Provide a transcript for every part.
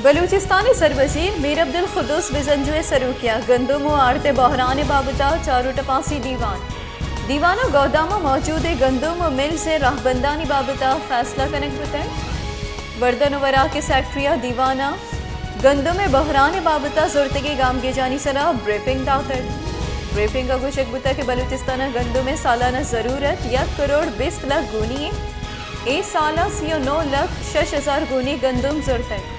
بلوچستان ءِ سروزیر میر عبدالقدوس بزنجو ءِ سروکی ءَ گندم ءُ آرت ءِ بحران ءِ بابت ءَ چار ءُ ٹپاسی دیوان۔ دیوان ءَ گودام ءَ موجود ءِ گندم ءُ ملز ءِ راہبندانی بابت ءَ فیصلہ کنگ بوتگ۔ وردن ءُ وراک ءِ سیکرٹری ءَ دیوان ءَ گندم ءِ بحران ءِ بابت ءَ زرتگیں گامگیجانی سرا بریفنگ داتگ۔ بریفنگ ءَ گوشگ بوتگ کہ بلوچستان ءَ گندم ءِ سالانہ ضرورت یک کروڑ بیست لکھ گونی اِنت۔ اے سال ءَ سی ءُ نو لکھ شش ہزار گونی گندم زرتگ۔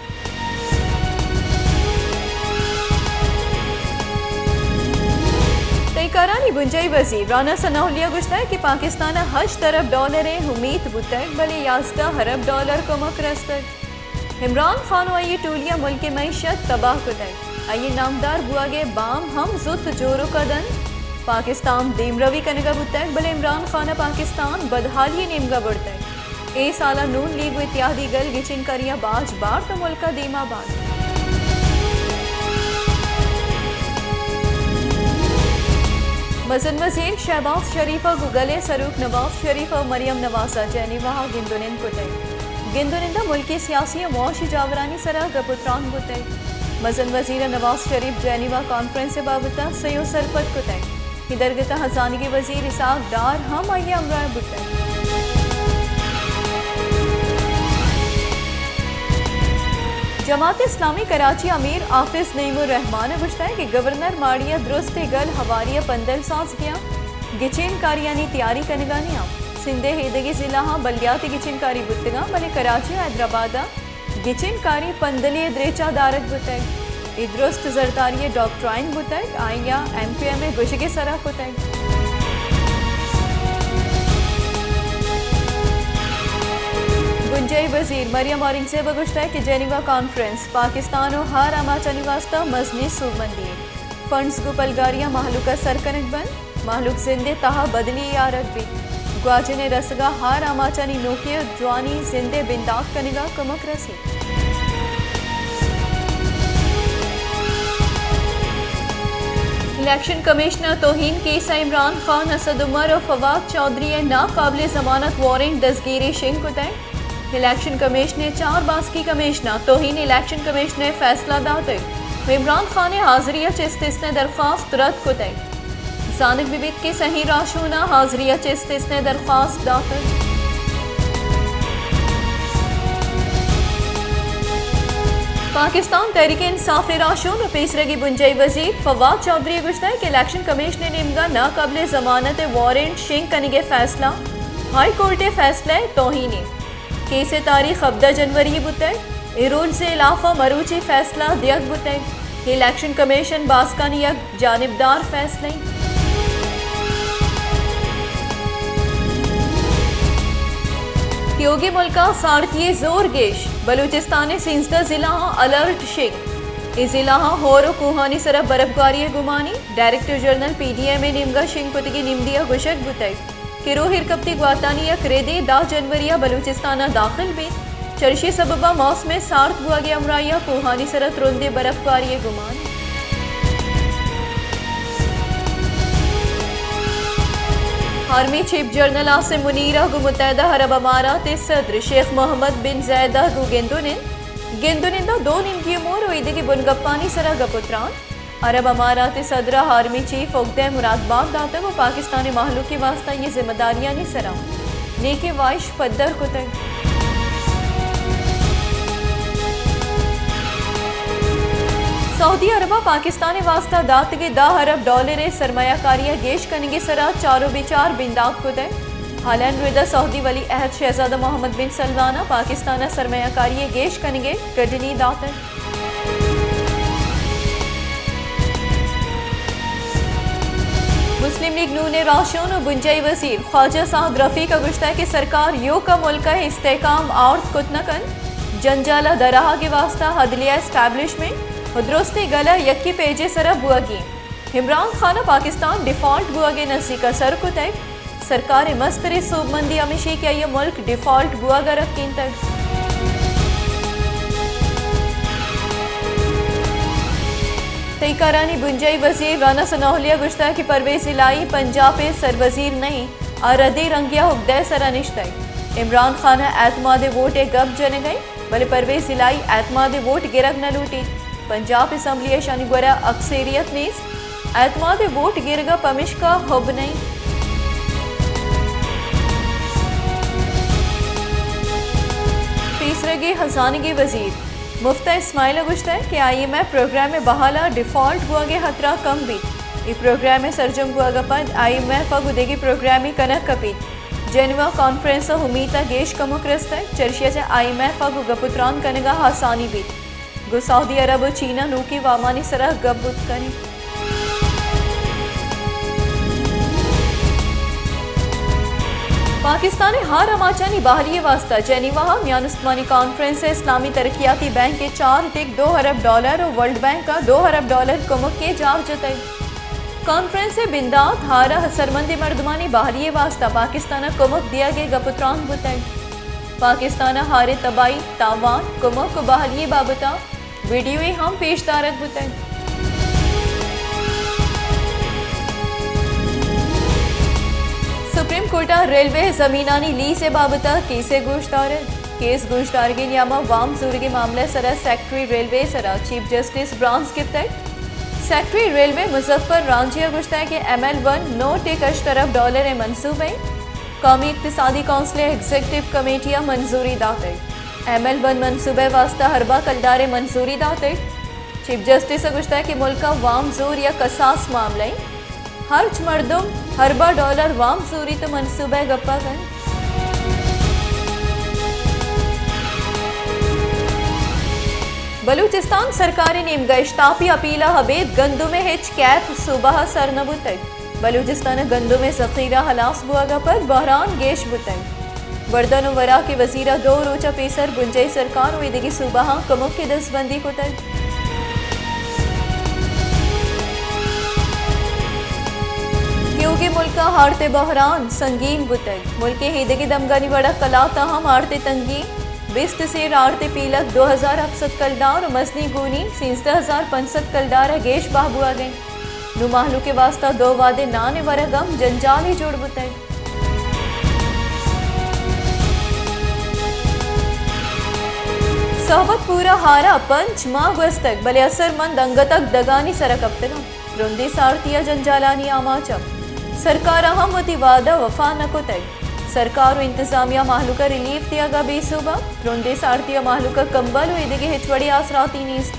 تہہ کارانی بنجاہی وزیر رانا ثناء اللہ ءَ گوشتگ کہ پاکستان ءَ ہشت ارب ڈالر ءِ امیت بوتگ، بلے یازدہ ارب ڈالر کمک رستگ۔ عمران خان ءُ آئی ءِ ٹولی ءَ ملک ءِ معیشت تباہ کتگ۔ آئی ءِ نامدار بوگ ءِ بام ہم زوت جوڑ ءُ کد اَنت۔ پاکستان دیمروی کنگ ءَ بوتگ، بلے عمران خان ءَ پاکستان بدحالی ءِ نیمگ ءَ برتگ۔ اے سال ءَ نون لیگ ءُ اتحادی گل گچین کاری ءَ باج بارت ءُ ملک ءَ دیما بارت۔ مزن وزیر شہباز شریف ءَ گوں گل ءِ سروک نواز شریف ءُ مریم نواز ءَ جنیوا ءَ گند ءُ نند کتگ۔ گند ءُ نند ءَ ملکی سیاسی ءُ معاشی جاورانی سرا گپ ءُ تران بوتگ۔ مزن وزیر ءَ نواز شریف جنیوا کانفرنس ءِ بابت ءَ سہی ءُ سرپد کتگ۔ اے درگت ءَ ہزانگی وزیر اسحاق ڈار ہم آئی ءِ ہمراہ بوتگ۔ جماعت اسلامی کراچی ءِ امیر حافظ نعیم الرحمان ءَ گوشتگ کہ گورنر ماڑی ءَ درستیں گل ہواری ءِ پندل سازگی ءَ گچین کاریانی تیاری کنگ ءَ نیاں۔ سندھ ءِ ایدگہ ضلعاں بلیاتی گچین کاری بوتگاں، بلے کراچی ءُ حیدرآباد ءَ گچین کاری پندلے ءِ دریچہ ءَ دارگ بوتگ۔ اے درست زرداری ءِ ڈاکٹرائن بوتگ، آئی ءَ ایم کیو ایم ءِ گوشگ ءِ سرا کتگ۔ بنجاہی وزیر مریم اورنگزیب ءَ گوشتگ کہ جنیوا کانفرنس پاکستان ءُ ہر آماچانی واستہ مزنیں سوبمندی یے۔ فنڈز گوں پلگاری ءَ مہلوک ءَ سر کنگ بنت، مہلوک زند ءِ تہا بدلی آرگ بیت۔ گواجن ءِ رسگ ءَ ہر آماچانی نوکیں ءُ جوانیں زند ءِ بندات کنگ ءَ کمک رسیت۔ الیکشن کمیشن ءِ توہین کیس ءَ عمران خان، اسد عمر ءُ فواد چوہدری ءِ ناقابل ضمانت وارنٹ دزگیری شنگ کتگ۔ الیکشن کمیشن ءِ چار باسکی کمشنر توہین الیکشن کمیشن ءِ فیصلہ داتگ ءُ عمران خان ءِ حاضری ءَ چہ استثنی درخواست رد کتگ۔ زانگ بہ بیت کہ سئیں راہشوناں حاضری ءَ چہ استثنی درخواست داتگ۔ پاکستان تحریک انصاف ءِ راہشون ءُ پیسرگی بنجاہی وزیر فواد چوہدری ءَ گوشتگ کہ الیکشن کمیشن ءِ نیمگ ءَ ناقابل ضمانت ءِ وارنٹ شنگ کنگ ءِ فیصلہ ہائی کورٹ ءِ فیصلہ ءِ توہین اِنت۔ کیس ءِ تاریخ ہبدہ جنوری بوتگ۔ اے رولز ءِ ہلاف ءَ مروچی فیصلہ دیگ بوتگ۔ الیکشن کمیشن باسکانی یک جانبدار فیصلہ اِنت۔ تیوگیں ملک ءَ سارتی ءِ زور گیش، بلوچستان ءِ سیزدہ ضلعاں الرٹ شنگ۔ اے ضلعاں ہور ءُ کوہانی سرا برفگواری ءِ گمانی، director general P D M ءِ نیمگ ءَ شنگ کتگیں نمدی ءَ گوشگ بوتگ۔ کہ روہ ایر کپتی گواتانی یک ردے دہ جنوری ءَ بلوچستان ءَ داخل بیت۔ چرشی سبب ءَ موسم ءِ سارت بوگ ءِ ہمراہی ءَ کوہانی سرا ترندیں برفگواری ءِ گمان۔ آرمی چیف جنرل عاصم منیر ءَ گوں متحدہ عرب امارات ءِ صدر شیخ محمد بن زاید ءَ گوں گند ءُ نند، گند ءُ نند ءَ دو نیمگی امور ءُ ایدگہ بنگپانی سرا گپ ءُ تران۔ عرب امارات ءِ صدر ءَ آرمی چیف اگدہ ءِ مراد بات داتگ ءُ پاکستان ءِ مہلوک ءِ واستہ آئی ءِ ذمہ داریانی سرا نیکیں واہش پدر کتگ۔ سعودی عرب ءَ پاکستان ءِ واستہ داتگیں دہ ارب ڈالر ءِ سرمایہ کاری ءِ گیش کنگ ءِ سرا چار ءُ بچار بندات کتگ۔ ہالینڈ ءِ رد ءَ سعودی ولی عہد شہزادہ محمد بن سلمان ءَ پاکستان ءَ سرمایہ کاری ءِ گیش کنگ ءِ گڈنی داتگ۔ مسلم لیگ نون ءِ راہشون ءُ بنجاہی وزیر خواجہ سعد رفیق ءَ گوشتگ کہ سرکار ایوک ءَ ملک ءِ استحکام آورت کت نہ کنت، جنجال ءِ درآہگ ءِ واستہ عدلیہ اسٹیبلشمنٹ ءُ درستیں گل ءَ یکیں پیج ءِ سرا بوگی انت۔ عمران خان ءَ پاکستان ڈیفالٹ بوگ ءِ نزیک ءَ سر کتگ۔ سرکار ءِ مستریں سوبمندی ہمیش اِنت کہ آئی ءَ ملک ڈیفالٹ بوگ ءَ رکینتگ۔ تہہ کارانی بنجاہی وزیر رانا ثناء اللہ ءَ گوشتگ کہ پرویز الہی پنجاب ءِ سروزیر نہ اِنت، آ ردیں رنگے ءَ اگدہ ءِ سرا نشتگ۔ عمران خان ءَ اعتماد ووٹ ءِ گپ جنگ ءَ اِنت۔ بلے پرویز الہی اعتماد ووٹ گرگ نہ لوٹیت۔ پنجاب اسمبلی ءَ اشانی گورا اکثریت نیست۔ اعتماد ووٹ گرگ ءَ پمیشکا حب نہ انت۔ پیسرگیں ہزانگی وزیر مفتہ اسماعیل ءَ گوشتگ کہ آئی ایم ایف پروگرام ءِ بہا ءَ ڈیفالٹ بوگ ءِ ہترہ کم بیت۔ اے پروگرام ءِ سرجم بوگ ءَ پد آئی ایم ایف ءَ گوں دگہ پروگرامے کنگ کپیت۔ جنیوا کانفرنس ءَ امیت ءَ گیش کمک رستگ، چرشی ءَ چہ آئی ایم ایف ءَ گوں گپ ءُ تران کنگ ءَ آسانی بیت۔ گوں سعودی عرب ءُ چین ءَ نوکیں وامانی سرا گپ بوت کنیت۔ پاکستان ءِ ہار آماچانی بحالی ءِ واستہ جنیوا ءَ میان استمانی کانفرنس ءَ اسلامی ترقیاتی بینک ءَ چار ٹک دو ارب ڈالر ءُ ورلڈ بینک ءَ دو ارب ڈالر کمک ءِ جار جتگ۔ کانفرنس ءِ بندات ہار ءَ اثرمندیں مردمانی بحالی ءِ واستہ پاکستان ءَ کمک دیگ ءِ گپ ءُ تران بوتگ۔ پاکستان ءَ ہار ءِ تباہی، تاوان، کمک ءُ بحالی ءِ بابت ءَ ویڈیوے ہم پیش دارگ بوتگ۔ سپریم کورٹ ءَ ریلوے زمینانی لیز ءِ بابت ءَ کیسے گوشدارگ۔ کیس گوشدارگی نیام ءَ وام زورگی معاملہ ءِ سرا سیکرٹری ریلوے ءِ سرا چیف جسٹس برانز گپتگ۔ سیکرٹری ریلوے مظفر رانجی ءَ گوشتگ کہ ایم ایل ون نو ٹک ہشت ارب ڈالر ءِ منصوبہ ایں۔ قومی اقتصادی کونسل ءِ ایگزیکٹو کمیٹی ءَ منظوری داتگ۔ ایم ایل ون منصوبہ ءِ واستہ ارباں کلدار ءِ منظوری داتگ۔ چیف جسٹس ءَ گوشتگ کہ ملک ءَ وام زور یک حساس معاملہ ایں۔ ہرچ مردم ارباں ڈالر وام زوریت ءُ منصوبہ ءِ گپ ءَ کنت۔ بلوچستان سرکار ءِ نیمگ ءَ اشتاپی اپیل ءَ ابید گندم ءِ ہچ کیپ صوبہ ءَ سر نہ بوتگ۔ بلوچستان ءَ گندم ءِ ذخیرہ ہلاس بوگ ءَ پد بحران گیش بوتگ۔ وردن ءُ وراک ءِ وزیر ءَ دو روچ ءَ پیسر بنجاہی سرکار ءُ ایدگہ صوبہاں کمک ءِ دزبندی کتگ۔ تیوگیں ملک ءَ آرت ءِ بحران سنگین بوتگ۔ ملک ءِ ایدگہ دمگانی وڑ ءَ کلات ءَ ہم آرت ءِ تنگی، بیست سیر آرت ءِ پیلک دو ہزار ہپت سد کلدار ءُ مزنیں گونی سیزدہ ہزار پنچ سد کلدار ءَ گیش بہا بوگ ءَ انت۔ نوں مہلوک ءِ واستہ دو وہدے نان ءِ ورگ ہم جنجالے جوڑ بوتگ۔ صحبت پور ءَ ہار ءَ پنچ ماہ گوستگ، بلے اثرمند انگتک دگانی سر ءَ کپتگ انت۔ ترندیں سارتی ءُ جنجالانی آماچ انت۔ سرکار ءَ ہم وتی وعدہ وفا نہ کتگ۔ سرکار ءُ انتظامیہ مہلوک ءَ ریلیف دیگ ءَ بے سوب انت۔ ترندیں سارتی ءَ مہلوک ءَ کمبل ءُ ایدگہ ہچ وڑیں آسراتی نیست۔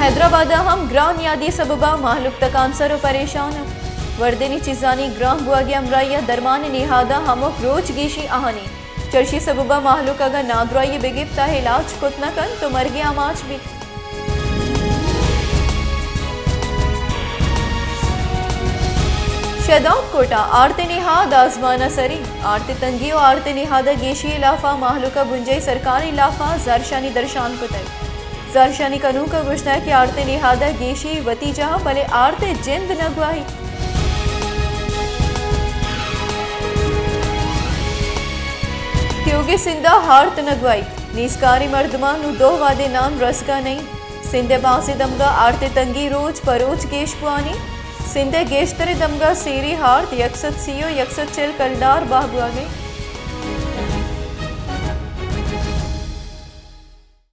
حیدرآباد ءَ ہم گران نیادی ءِ سبب ءَ مہلوک تکانسر ءُ پریشان انت۔ وردنی چیزانی گران بوگ ءِ ہمراہی ءَ درمان ءِ نہاداں ہمک روچ گیشی آہانی۔ چرشی سبب ءَ مہلوک اگاں نادراہی بہ گیپت ءُ علاج کت نہ کنت تو مرگ ءِ آماچ بیت۔ شہداد کوٹ ءَ آرت ءِ نہاد آزمان ءَ سری۔ آرت ءِ تنگی ءُ آرت ءِ نہاد ءِ گیشی ءِ لاف ءَ مہلوک ءَ بنجاہی سرکار ءِ لاف ءَ زہرشانی درشان کتگ۔ زہرشانی کنوک ءَ گوشتگ کہ آرت ءِ نہاد ءِ گیشی وتی جاہ، بلے آرت ءِ جند نہ گواہیت۔ تیوگیں سندھ ءَ آرت نہ گواہیت۔ نیزگاریں مردماں نوں دو وہدے نان رسگ ءَ نہ انت۔ سندھ ءِ بازیں دمگ ءَ آرت ءِ تنگی روچ پہ روچ گیش بوان انت۔ سندھ ءِ گیشتریں دمگ ءَ سیری آرت یک سد سی ءُ یک سد چل کلدار بہا بوگ ءَ انت۔